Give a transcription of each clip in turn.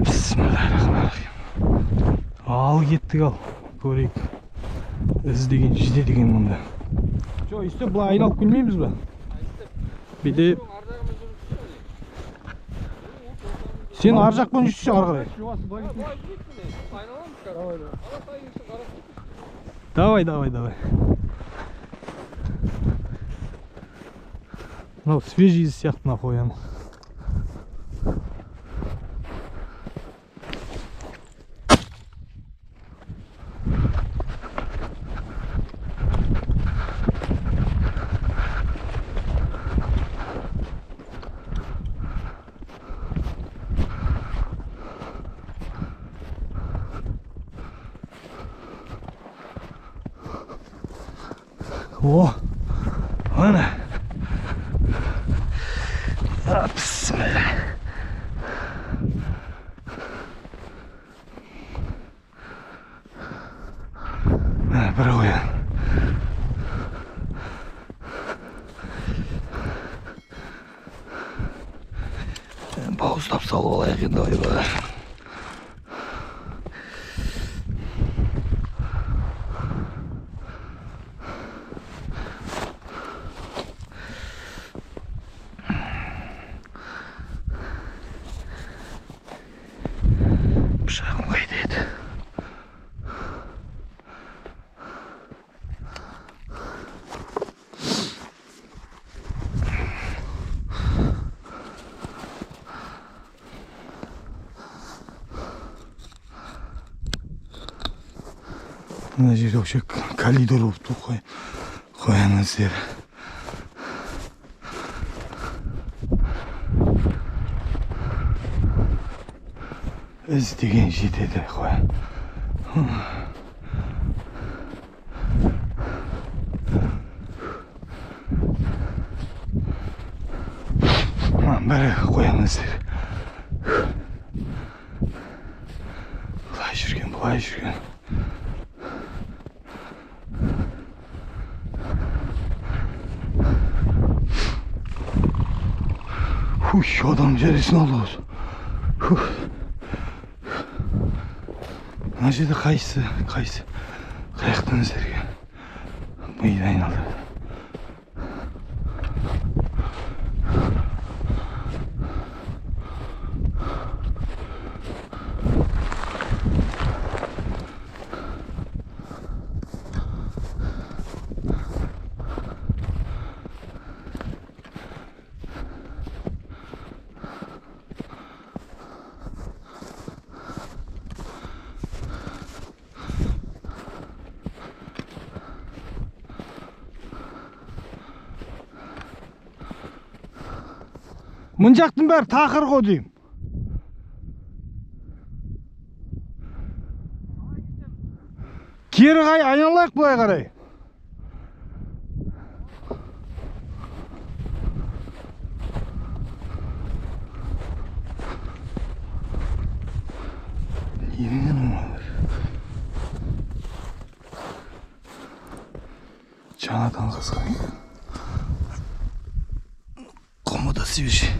Бисмиллахиррахманиррахим. Ал кеттік, ал. Көрейік. Іздеген жетеді екен мұнда. Жо, өйстіп былай айналып келмейміз бе? Бүйтіп. Сен ар жақпен жүрші ары қарай. Давай, давай, давай. Мынау свежий сияқты мына қоян. О, міне. Бісміллә. Міне бір қоян. Бауыздап салып алайық енді, ойбай. Пышағым қайда еді? Мына жерде вообще коридор болып тұр ғой. Қоян іздері. Іздеген жетеді қоян. Бәрі қоян іздері. Былай жүрген, былай жүрген. Хуй, адам жересін алды осы. Фух. Мына жерде қайсы, қайсы, қаяқтан іздерген? Миды айналдырды. Мына жақтың бәрі тақыр ғой деймін. Кері қай айналайық былай қарай. Не деген оңай. Жаңадан қазған екен. Құмы да свежий.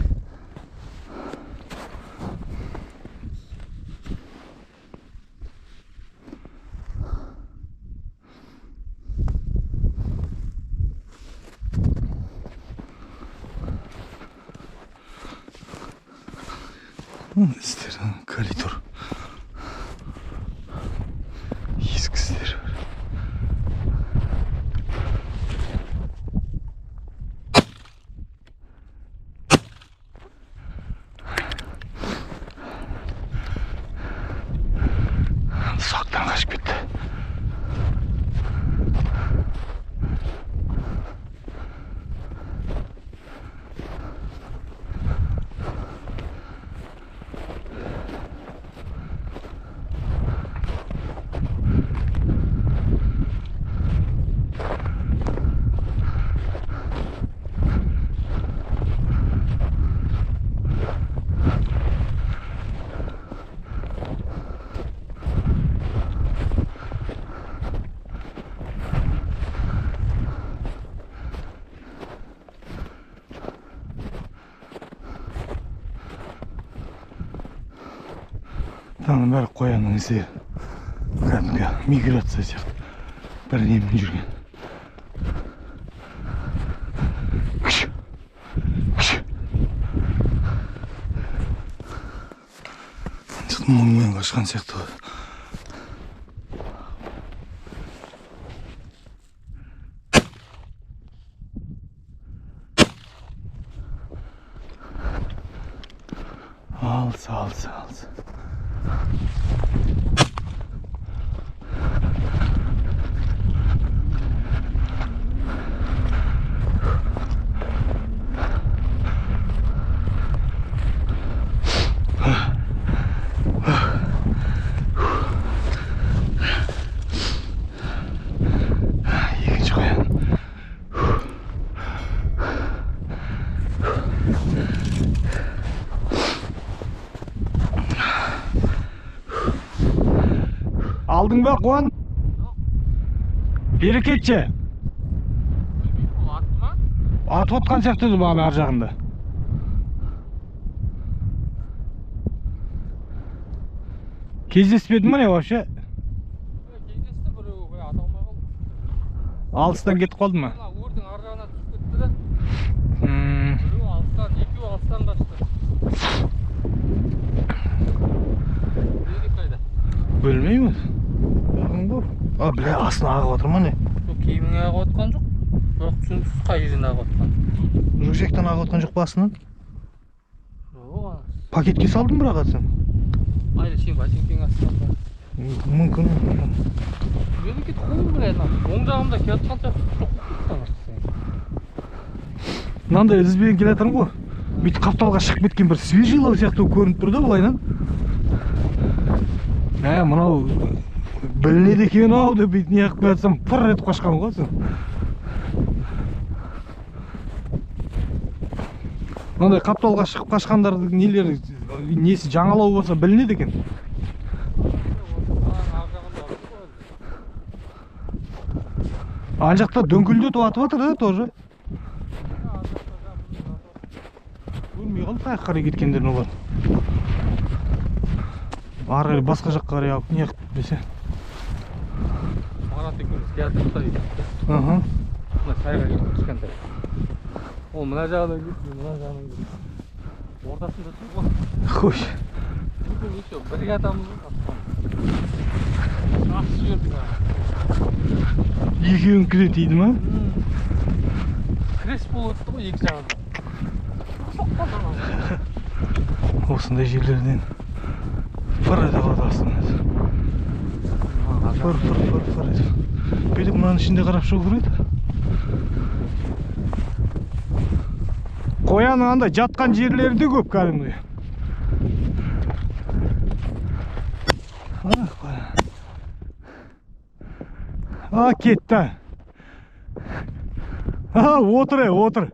Іздер, коридор. Ескі іздер бар. Ұсақтан қашып кетті. Мынаның бәрі қоянның іздері. Кәдімгі миграция сияқты. Бір немен жүрген. Кш. Кш. Мыңмен қашқан сияқты. Алыс, алыс, алыс. Екінші қоян. Алдың ба, Қуан? Бері кетші. Ол атты ма? Атып отқан сияқты еді бағана ар жағында. Кездеспеді ма не вообще? Кездесті біреуі, бірақ ата алмай қалды. Алыстан кетіп қалды ма? Мына өрдің ар жағына түсіп кетті да. Біреуі алыстан, екеуі алыстан қашты. Береке қайда? Білмеймін. Ағын ғой. А, бля, астына ағып жатыр ма не? Жоқ, киіміңе ағып жатқан жоқ. Бірақ түсініксіз қай жерден ағып жатқан. Рюкзактан ағып жатқан жоқ па астынан? Жоқ, ана. Пакетке салдым бірақ атсын. Айда сен ботинкеңнің астынан ба? Мүмкін. Береке қой, бля, ана. Оң жағымда келе жатқан сияқты жоқ болып кетті ана. Мынандай ізбен келе жатырмын ғой. Бүйтіп қапталға шығып кеткен бір свежийлау сияқты көрініп тұр да былайынан. Ә, мынау білінеді екен ау деп бүйтіп неғып келе жатсам, пыр етіп қашқан ғой сен. Мынандай қапталға шығып қашқандардың нелері, несі жаңалау болса білінеді екен. Ана жақта дөңкілдетіп атып жатыр да тоже. Көрмей қалдық қай жаққа қарай кеткендерін олар. Ары қарай басқа жаққа қарай алып не қылып десе. Марат екеуміз келатырмыз да үйге. Аха. Мына сайға келдік кішкентай. Ол мына жағынан кетті, мен мына жағынан кеттім. Ортасында тұр ғой. Қой. Бүгін еще бірге атамыз ғой атқан. Жақсы жібердік ана. Екеуінікі де тиді ма? Крест болып өтті ғой екі жағынан. Соқпады ана. Осындай жерлерден фыр ете қалады астынан. Фыр, фыр, фыр, фыр етіп. Бүйтіп мынаның ішінде қарап шығу керек еді. Қоянның андай жатқан жерлері де көп кәдімгідей. Ах, қоян. А, кетті. А, отыр, ей, отыр.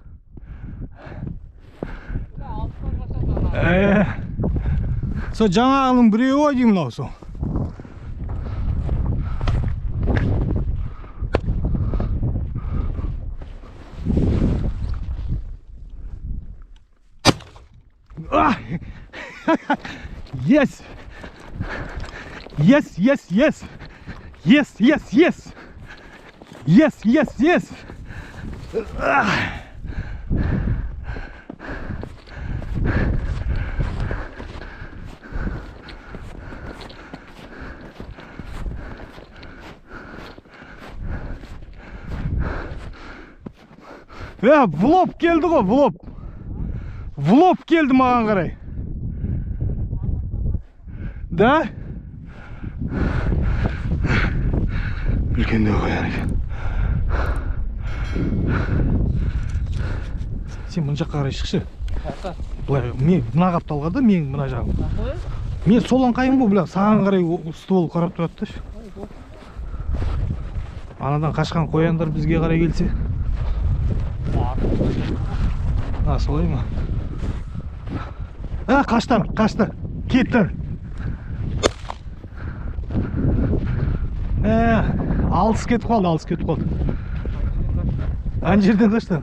Сол жаңағының біреуі ғой деймін мынау сол. А! Yes! Yes, yes, yes! Yes, yes, yes! Yes, yes, yes! А! Ә, в лоб келді ғой, в лоб. В лоб келді маған қарай. Да? Үлкендеу қоян екен. Сен мына жаққа қарай шықшы. Қайда? Былай, мен мына қапталға да, мен мына жағым. Қалай? Мен сол аңқайым ғой, бля, саған қарай ствол қарап тұрады да. Анадан қашқан қояндар бізге қарай келсе. А, солай ма? А, қаштан, қашты. Кетті. Алыс кетіп қалды, алыс кетіп қалды. Ана жерден қашты.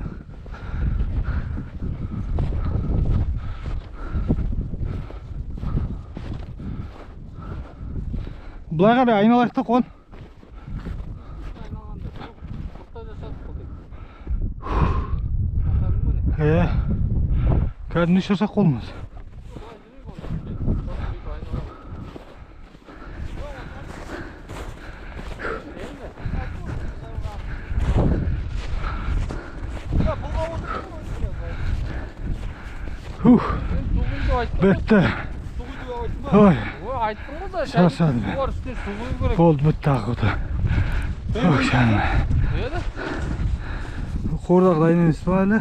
Былай қарай айналайық та, Қуан. Айналғанда тоқта жасадық қой тек. Шаршадың ба, не? Е, кәдімгідей шаршап қалдым. Былай жүрейік онда. Сосын бүйтіп айналамыз. Енді. Фух, Сен су құй деп айттың ғой. бітті. Су құй деп айттың ба? Ой, Ой, айттың ғой да. Шаршадым. Су бар, үстіне су құю керек. Болды, бітті охота. Ох, жаным. Еді? Қуырдақ дайын емес па әлі?